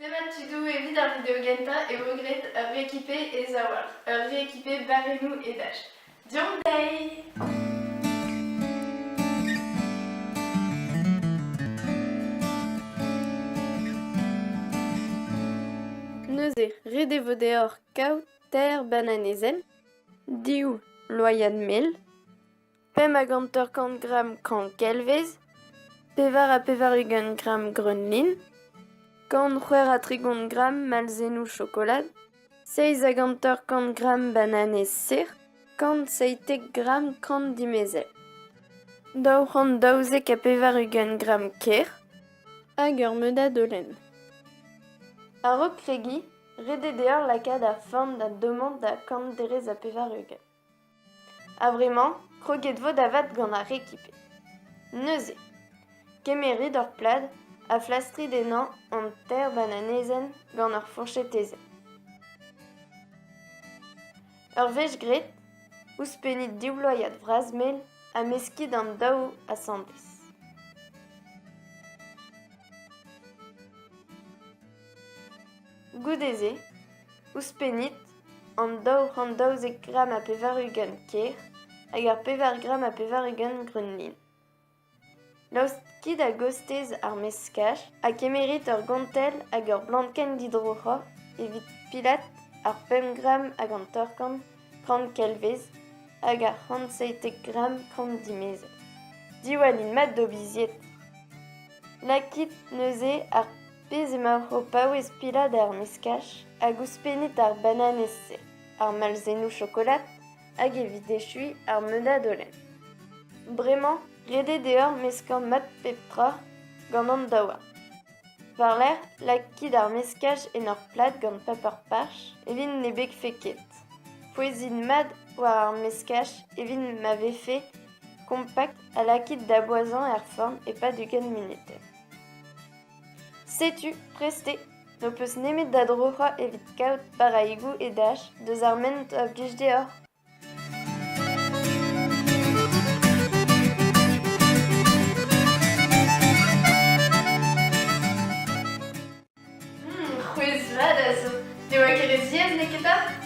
Demat tudoù, evit ar video gentañ e vo graet ur rekipe ez a-walc'h, ur rekipe barrennoù edaj. Deomp dezhi! Neuze, ret e vo deoc'h kaout teir bananezenn, div loaiad mel, 55 gramm kraoñ-kelvez, 84 gramm greun-lin, 136 gramm malzennoù chokolad, 57 gramm bananez sec'h, 117 gramm kraoñ-dimezell, 292 gramm ker hag ur meudad holen. A-raok kregiñ, ret eo deoc'h lakaat ar forn da dommañ da 190. A-vremañ, kroget 'vo da vat gant ar rekipe. Neuze, kemerit ur plad ha flastrit ennañ an teir bananezenn gant ur fourchetezenn. Ur wech graet, ouzhpennit div loaiad vras-mel ha meskit an daou asambles. Goude-se, ouzhpennit an 212 gramm ha 80 ker hag ar pevar gramm ha 80 greun-lin. Laoskit a-gostez ar meskaj ha kemerit ur gontell hag ur blankenn didroc'hañ evit pilat ar pemp gramm hag 50 krank-kelvez hag ar 117 gramm krank-dimezell. Diwallit mat d'ho bizied. Lakit neuze ar Pezh emaoc'h o paouez pilat er meskaj hag ouzhpennit ar bananez-se, ar malzennoù chokolad hag evit echuiñ ar meudad holen. Bremañ, ret eo deoc'h meskañ mat pep tra gant an daouarn. War-lerc'h, lakit ar meskaj en ur plad gant paper parch evit ne begfe ket. Pouezit mat war ar meskaj evit ma vefe kompakt ha lakit da boazhañ er forn e-pad 20 munutenn. Setu, prest eo, n'ho peus nemet da droc'hañ evit kaout barraegoù edaj deus ar ment a blij deoc'h. C'hwezh vat a zo. Ne oa ket re ziaes, neketa?